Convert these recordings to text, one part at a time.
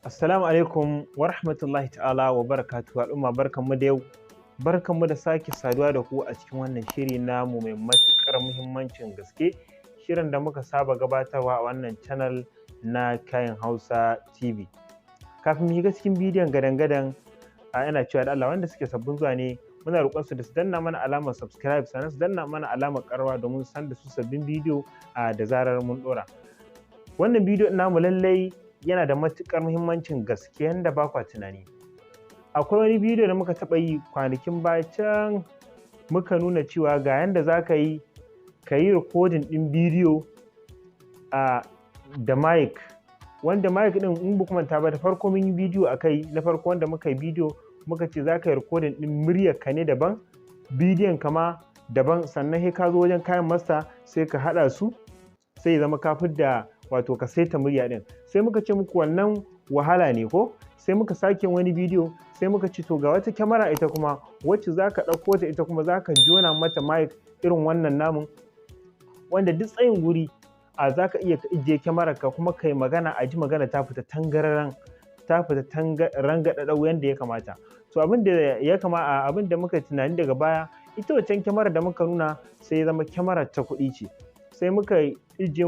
Assalamu alaikum wa rahmatullahi ta'ala wa barakatuhu. Al'umma, barkanmu da yau, barkanmu da sake saduwa da ku a cikin wannan shiri namu mai matuƙar muhimmancin gaske, shirin da muka saba gabatarwa a wannan channel na Kayan Hausa TV. Kafin mu shiga cikin bidiyon gadan-gadan, a ina cewa da Allah wanda suke sabbin zuwa ne, muna roƙon su da su danna mana alamar subscribe, sannan su danna mana alamar ƙararrawa domin san da su sabbin bidiyo da zarar mun ɗora. Wannan bidiyo namu lallai yana da matuƙar muhimmancin gaske yanda ba kwa tunani. Akwai wani bidiyo da muka taɓa yi kwanakin baya can, muka nuna cewa ga yanda za ka yi ka yi recording ɗin bidiyo da mic, wanda mic ɗin, in ba ku manta ba, da farko mun yi bidiyo a kai. Na farko wanda muka yi bidiyo, muka ce za ka yi recording ɗin muryar ka ne daban, bidiyon ka ma daban, sannan sai ka zo wajen KineMaster sai ka haɗa su, sai ya zama ka fidda, wato ka saita murya ɗin. Sai muka ce muku wannan wahala ne ko? Sai muka sake wani bidiyo, sai muka ce to ga wata kyamara ita kuma wacce za ka ɗauko ta, ita kuma za ka jona mata mic irin wannan namun, wanda duk tsayin guri za ka iya ka ijiye kyamarar ka kuma kai magana a ji magana ta fita tangararan, ta fita rangaɗaɗau yanda ya kamata. To abin da ya kama abin da muka tunani daga baya, ita waccan kyamarar da muka nuna sai ya zama kyamarar ta kuɗi ce. Sai muka ijiye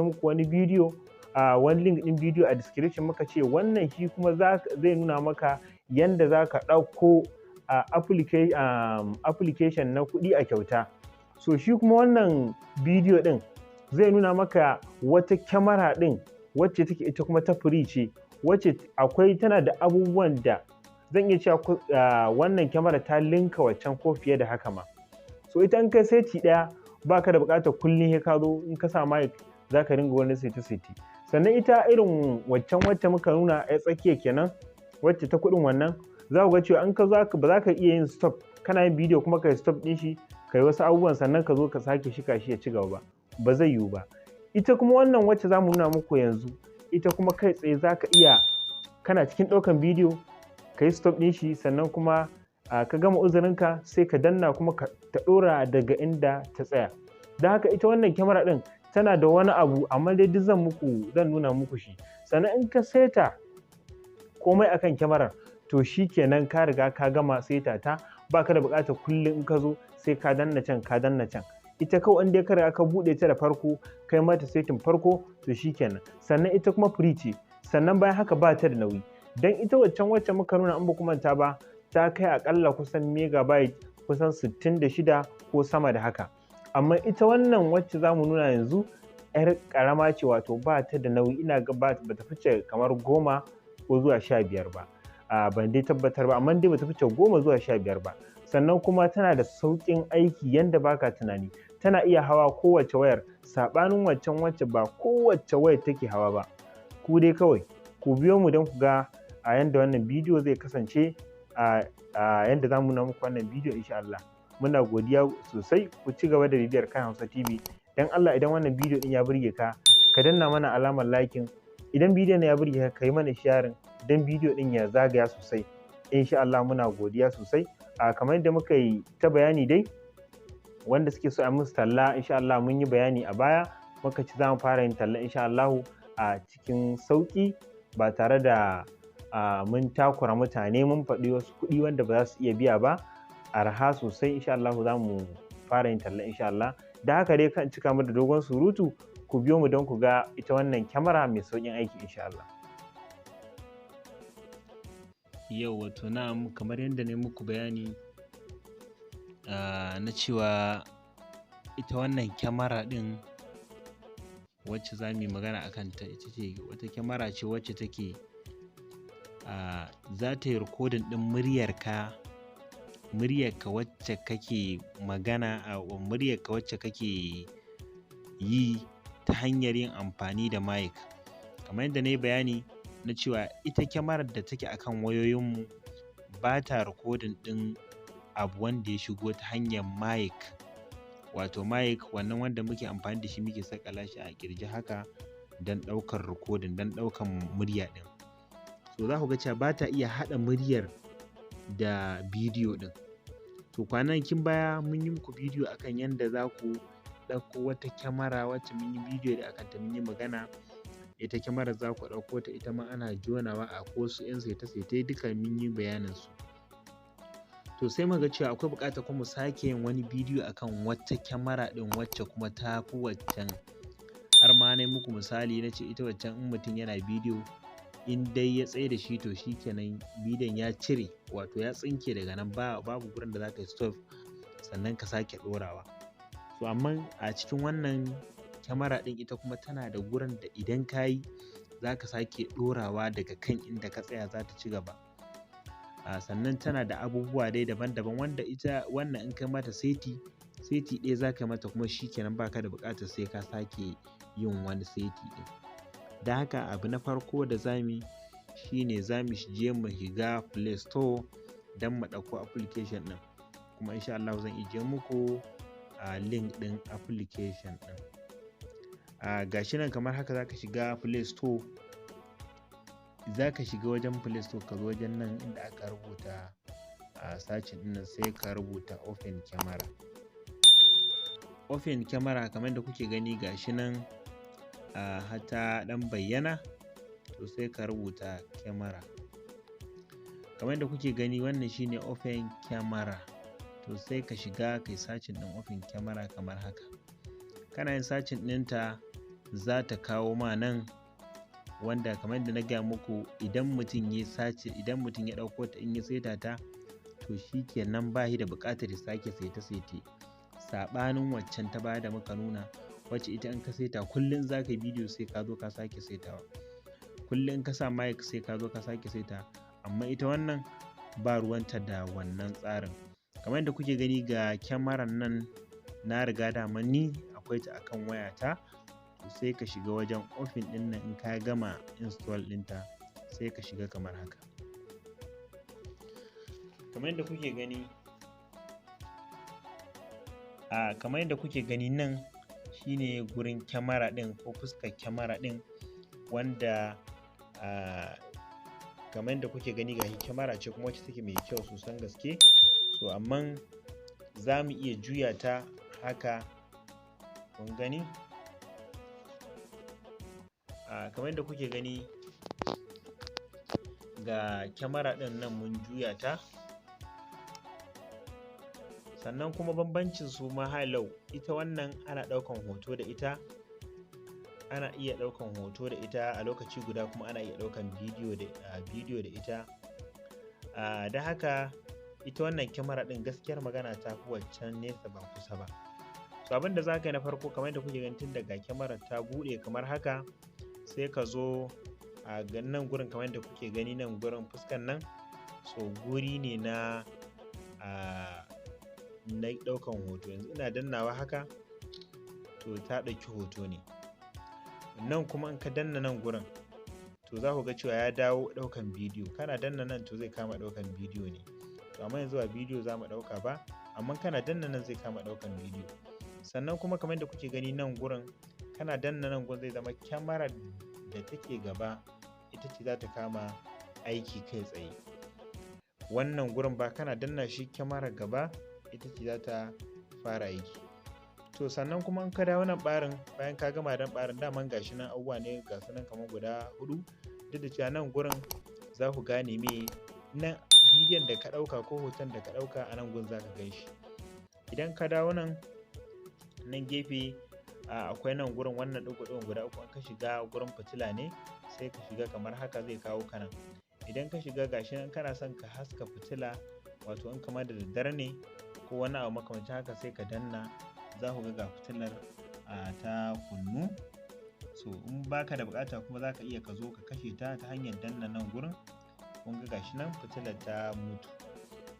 muku wani bidiyo, a wani link ɗin bidiyo a description, muka ce wannan shi kuma zai nuna maka yanda za ka ɗauko application na kuɗi a kyauta. So shi kuma wannan bidiyo ɗin zai nuna maka wata kyamara ɗin wacce take ita kuma ta free ce, wacce akwai tana da abubuwan da zan iya cewa wannan kyamara ta linka waccan ko fiye da haka ma. So ita in kai seti ɗaya, baka da buƙatar kullum sai ka zo in ka sa mic za ka dinga wani seti-seti. Sannan ita irin waccan wacce muka nuna a tsakiya kenan, wacce ta kuɗin wannan, za ku ga cewa in ka zo ba za ka iya yin stop, kana yin bidiyo kuma ka yi stop ɗin shi, ka yi wasu abubuwan, sannan ka zo ka sake shika shi ya ci gaba ba, ba zai yiwu ba. Ita kuma wannan wacce za mu nuna muku yanzu, ita kuma kai tsaye za ka iya kana cikin ɗaukan bidiyo ka yi stop ɗin shi, sannan kuma ka gama uzurinka sai ka danna kuma ka ta ɗora daga inda ta tsaya. Don haka ita wannan kyamara ɗin tana da wani abu, amma dai duk zan nuna muku shi. Sannan in ka seta komai akan kyamarar, to shi kenan ka riga ka gama seta ta, ba ka da buƙatar kullum in ka zo sai ka danna can, ka danna can. Ita kawai in dai ka riga ka buɗe ta da farko, kai mata setin farko, to shi kenan. Sannan ita kuma free ce, sannan bayan haka ba ta da nauyi. Don ita waccan wacce muka nuna, in ba ku manta ba, ta kai aƙalla kusan megabyte kusan 66 ko sama da haka. Amma ita wannan wacce za mu nuna yanzu 'yar ƙarama ce, wato ba ta da nauyi. Ina ga ba ta fice kamar 10 ko zuwa 15 ba. Ban dai tabbatar ba, amma dai ba ta fice 10 zuwa 15 ba. Sannan kuma tana da sauƙin aiki yanda baka tunani. Tana iya hawa kowace wayar, saɓanin waccan wacce ba kowace wayar take hawa ba. Ku dai kawai ku biyo mu don ku ga a yanda wannan bidiyo zai kasance, a yanda za mu nuna muku wannan bidiyo insha Allah. Muna godiya sosai, ku ci gaba da bibiyar Kan Hausa TV. Dan Allah, idan wannan bidiyo din ya burge ka, ka danna mana alamar liking. Idan bidiyon ya burge ka, ka yi mana sharing dan bidiyo din ya zagaya sosai insha Allah. Muna godiya sosai. Kamar yadda muka yi ta bayani dai, wanda suke so a musu talla, insha Allah mun yi bayani a baya, muka ci za mu fara yin talla insha Allah a cikin sauƙi, ba tare da mun takura mutane mun faɗi wasu kuɗi wanda ba za su iya biya ba. Arha sosai insha Allah za mu fara yin talla insha Allah. Da haka dai kan cika mu da dogon surutu, ku biyo mu don ku ga ita wannan kyamara mai sauƙin aiki insha Allah. Yau wato na'am, kamar yadda na muku bayani na cewa ita wannan kyamara ɗin wacce za mu yi magana a kanta, ita ce wata kyamara ce wacce take za ta yi recording ɗin muryarka, muryarka wacce kake magana, muryarka wacce kake yi ta hanyar yin amfani da mic. Kamar yadda na yi bayani na cewa ita kyamarar da take akan wayoyinmu ba ta recording ɗin abu wanda ya shigo ta hanyar mic, wato mic wannan wanda muke amfani da shi muke saƙala shi a ƙirji haka don ɗaukar recording, don ɗaukar murya ɗin. So za ku ga cewa ba ta iya haɗa muryar da bidiyo ɗin. To kwanakin baya mun yi muku bidiyo akan yanda za ku ɗauko wata kyamara wacce mun yi bidiyo da akan ta, mun yi magana. Ita kyamarar za ku ɗauko ta, ita ma ana jonawa a ko wasu 'yan saite-saite, duka mun yi bayanin su. To sai muka ga cewa akwai buƙatar kuma mu sake yin wani bidiyo akan wata kyamara ɗin wacce kuma ta fi waccan. Har ma na yi muku misali, na ce ita waccan in mutum yana bidiyo, in dai ya tsaida shi, to shi kenan, bidiyon ya cire, wato ya tsinke daga nan, babu gurin da za ka yi stop sannan ka sake ɗorawa. To amma a cikin wannan kyamara ɗin, ita kuma tana da gurin da idan ka yi, za ka sake ɗorawa daga kan inda ka tsaya, za ta ci gaba. Sannan tana da abubuwa dai daban-daban, wanda ita wannan in kai mata saiti, saiti ɗaya za ka yi mata, kuma shi kenan, ba ka da buƙatar sai ka sake yin wani saiti ɗin. Don haka abu na farko da za mu yi shi ne za mu je mu shiga Play Store don mu ɗauko application ɗin. Kuma insha Allahu zan ijiye muku link ɗin application ɗin. Ga shi nan kamar haka, za ka shiga Play Store, za ka shiga wajen Play Store, ka zo wajen nan inda aka rubuta searching ɗin nan, sai ka rubuta Open Camera. Open Camera, kamar yadda kuke gani, ga shi nan har ta ɗan bayyana. To sai ka rubuta camera. Kamar yadda kuke gani, wannan shine Open Camera. To sai ka shiga kai searching ɗin Open Camera kamar haka. Kana yin searching ɗinta, za ta kawo ma nan, wanda kamar yadda na gaya muku, idan mutum ya sace, idan mutum ya ɗauko ta, in ya saita ta, to shi kenan, ba shi da buƙatar ya sake saite-saite. Saɓanin waccan ta baya da muka nuna, wacce ita in ka saita, kullum za ka yi bidiyo sai ka zo ka sake saitawa. Kullum in ka sa mic sai ka zo ka sake saita. Amma ita wannan ba ruwanta da wannan tsarin. Kamar yadda kuke gani, ga kyamarar nan, na riga dama ni akwai ta akan wayata. To sai ka shiga wajen open ɗin nan, in ka gama install ɗinta, sai ka shiga kamar haka. Kamar yadda kuke gani, nan shine gurin kyamara ɗin ko fuskar kyamara ɗin, wanda kamar yadda kuke gani, gashi kyamara ce kuma wacce take mai kyau sosan gaske. So amman za mu iya juya ta haka, kun gani? Kamar yadda kuke gani, ga kyamara ɗin nan mun juya ta. Sannan kuma bambancin su ma halau, ita wannan ana ɗaukan hoto da ita, ana iya ɗaukan hoto da ita a lokaci guda, kuma ana iya ɗaukan bidiyo da ita. Don haka ita wannan kyamara ɗin, gaskiyar magana, ta fi waccan nesa ba kusa ba. So abin da za ka yi na farko, kamar yadda kuke gani, tun daga kyamarar ta buɗe kamar haka, sai ka zo a nan gurin. Kamar yadda kuke gani, nan gurin fuskan nan, so guri ne na ɗaukan hoto. Yanzu ina dannawa haka, to ta ɗauki hoto ne. Nan kuma in ka danna nan gurin, to za ku ga cewa ya dawo ɗaukan bidiyo. Kana danna nan, to zai kama ɗaukan bidiyo ne. To amma yanzu ba bidiyo za mu ɗauka ba, amma kana danna nan zai kama ɗaukan bidiyo. Sannan kuma kamar yadda kuke gani, nan gurin, kana danna nan gurin, zai zama kyamarar da take gaba ita ce za ta kama aiki kai tsaye. Wannan gurin ba, kana danna shi, kyamarar gaba ita ce za ta fara aiki. To sannan kuma in ka dawo nan ɓarin, bayan ka gama dan ɓarin, daman gashi nan abubuwa ne ga su nan kamar guda huɗu. Duk da cewa nan gurin za ku gane me nan, bidiyon da ka ɗauka ko hoton da ka ɗauka, a nan gun za ka gan shi. Idan ka dawo nan, nan gefe, akwai nan gurin wannan ɗigo-ɗigon guda uku. In ka shiga, gurin fitila ne, sai ka shiga kamar haka, zai kawo ka nan. Idan ka shiga, gashi nan, kana son ka haska fitila, wato in kamar da daddare ne ko wani abu makamancin haka, sai ka danna, za ku ga ga fitilar ta kunnu. So in baka da buƙata kuma, za ka iya ka zo ka kashe ta ta hanyar danna nan gurin. Kun ga gashi nan fitilar ta mutu.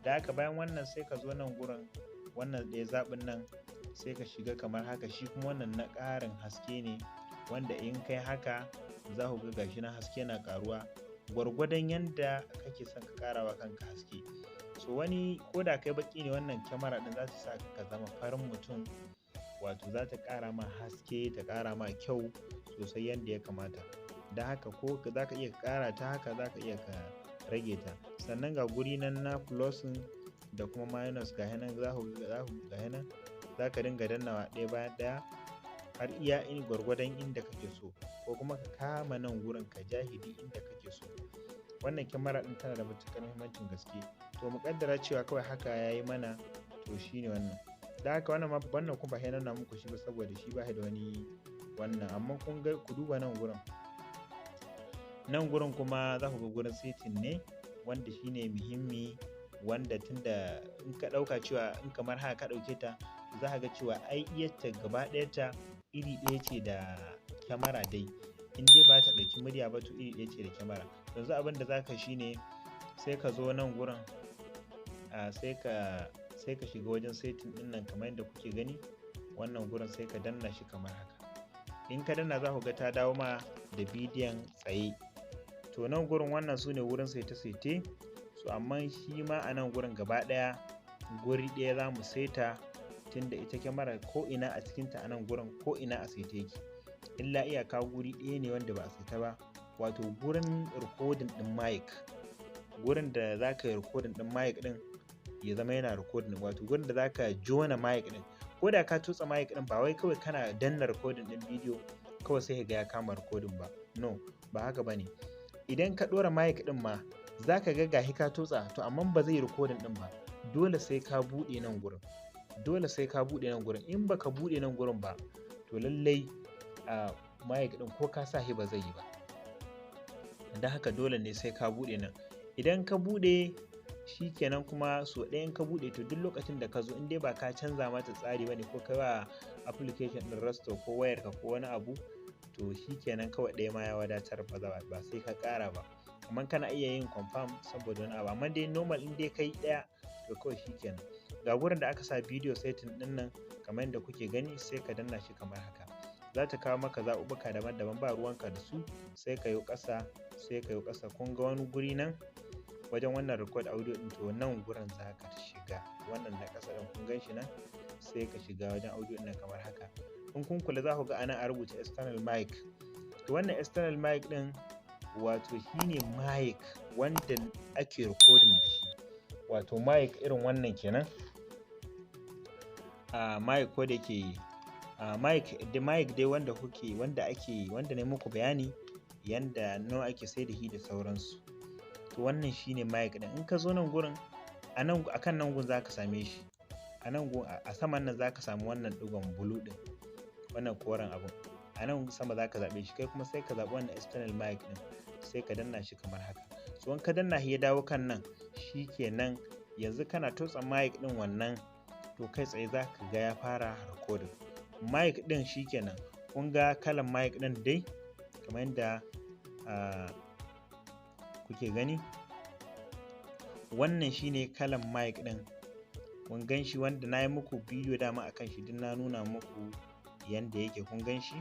Da haka bayan wannan, sai ka zo nan gurin wannan ɗaya zaɓin nan, sai ka shiga kamar haka. Shi kuma wannan na ƙarin haske ne, wanda in kai haka, za ku ga gashi nan haske na ƙaruwa gwargwadon yanda kake son ka ƙara wa kanka haske. So wani ko da kai baƙi ne, wannan kyamara ɗin za ta sa ka zama farin mutum, wato za ta ƙara ma haske, ta ƙara ma kyau sosai yanda ya kamata. Don haka ko za ka iya ƙara ta haka, za ka iya ka rage ta. Sannan ga guri nan na plusing da kuma minus, ga nan za ku ga nan, za ka dinga dannawa ɗaya bayan ɗaya har iya in gwargwadon inda kake so. ko kuma ka kama nan gurin ka ja shi duk inda kake so. Wannan kyamara ɗin tana da matuƙar muhimmancin gaske. To, mu ƙaddara cewa kawai haka ya yi mana, to shine wannan. Da haka wannan ma, wannan kuma ba sai na nuna muku shi ba, saboda shi ba shi da wani wannan. Amma kun ga, ku duba nan gurin. Nan gurin kuma za ku ga gurin setting ne, wanda shine muhimmi, wanda tunda in ka ɗauka cewa in kamar haka ka ɗauke ta, za ka ga cewa ai iyarta gaba ɗayanta iri ɗaya ce da kyamara dai. In dai ba ta ɗauki murya ba, to iri ɗaya ce da kyamara. Yanzu abin da za ka shi ne, sai ka zo nan gurin, sai ka shiga wajen setting ɗin nan kamar yadda kuke gani wannan gurin, sai ka danna shi kamar haka. In ka danna, za ku ga ta dawo ma da bidiyon tsaye. To, nan gurin wannan su ne wurin saite-saite. So amma shi ma a nan gurin gaba ɗaya guri ɗaya za mu saita, tunda ita kyamarar ko ina a cikinta a nan gurin ko ina a saite yake. Illa iyaka guri ɗaya ne wanda ba a saita ba, wato gurin recording ɗin mic, gurin da za ka yi recording ɗin mic ɗin ya zama yana recording, wato gurin da za ka jona mic ɗin. Ko da ka tutsa mic ɗin, ba wai kawai kana danna recording ɗin bidiyo kawai sai ka ga ya kama recording ba. No, ba haka ba ne. Idan ka ɗora mic ɗin ma, za ka ga gashi ka tutsa, to amma ba zai yi recording ɗin ba. Dole sai ka buɗe nan gurin. Dole sai ka buɗe nan gurin. In baka buɗe nan gurin ba, to lallai a mic ɗin ko ka sa shi ba zai yi ba. Don haka dole ne sai ka buɗe nan. Idan ka buɗe, shi kenan. Kuma so ɗaya in ka buɗe, to duk lokacin da ka zo, in dai ba ka canza mata tsari ba ne ko ka wa application ɗin restore ko wayarka ko wani abu, to shi kenan, kawai ɗaya ma ya wadatar, ba sai ka ƙara ba. Amma kana iya yin confirm saboda wani abu, amma dai normal in dai kai ɗaya, to kawai shi kenan. Ga gurin da aka sa video setting ɗin nan kamar yadda kuke gani, sai ka danna shi kamar haka. Za ta kawo maka zaɓuɓɓuka daban-daban, ba ruwanka da su. Sai ka yo ƙasa, sai ka yo ƙasa. Kun ga wani guri nan wajen wannan record audio ɗin, to nan gurin za ka shiga, wannan na ƙasa ɗin, kun gan shi nan. Sai ka shiga wajen audio ɗin nan kamar haka. In kun kula, za ku ga anan a rubuta external mic. To, wannan external mic ɗin, wato shine mic wanda ake recording da shi, wato mic irin wannan kenan. Mic ko da ke mic da mic dai wanda kuke, wanda ake, wanda na muku bayani yanda nawa ake sai da shi da sauransu. To, wannan shine mic ɗin. In ka zo nan gurin, a nan akan nan gun zaka same shi. A nan gun a saman nan zaka samu wannan ɗigon blue ɗin, wannan koren abun a nan sama, zaka zaɓe shi. Kai kuma sai ka zaɓi wannan external mic ɗin, sai ka danna shi kamar haka. So in ka danna shi ya dawo kan nan, shikenan. Yanzu kana tutsa mic ɗin wannan, to kai tsaye za ka ga ya fara recording mic ɗin. Shikenan, kun ga kalan mic ɗin dai kamar yadda kuke gani. Wannan shine kalan mic ɗin, kun gan shi, wanda na yi muku bidiyo dama akan shi, duk na nuna muku yanda yake. Kun gan shi,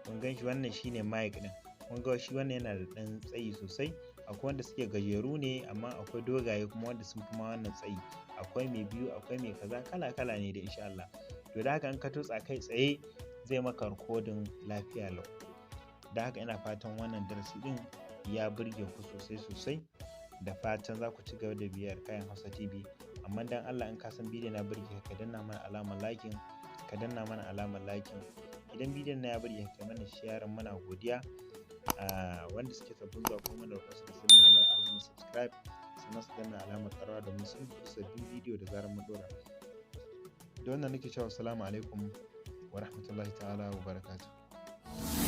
kun gan shi. Wannan shine mic ɗin. Kun ga shi wannan yana da ɗan tsayi sosai. Akwai wanda suke gajeru ne, amma akwai dogaye kuma wanda sun fi ma wannan tsayi. Akwai mai biyu, akwai mai kaza, kala kala ne da insha Allah. To, da haka in ka tutsa, kai tsaye zai maka recording lafiya lau. Da haka ina fatan wannan darasi ɗin ya burge ku sosai sosai, da fatan za ku ci gaba da biyar Kayan Hausa TV. Amma dan Allah, in ka san bidiyon na burge ka, ka danna mana alamar liking, ka danna mana alamar liking. Idan bidiyon na ya burge ka, mana sharing, mana godiya. Wanda suke sabbin zuwa kuma, mana roƙon su danna mana alamar subscribe, sannan su danna alamar ƙararrawa domin sun sabbin bidiyo da zarar mun ɗora. Da wannan nake cewa assalamu alaikum wa rahmatullahi ta'ala wa barakatuh.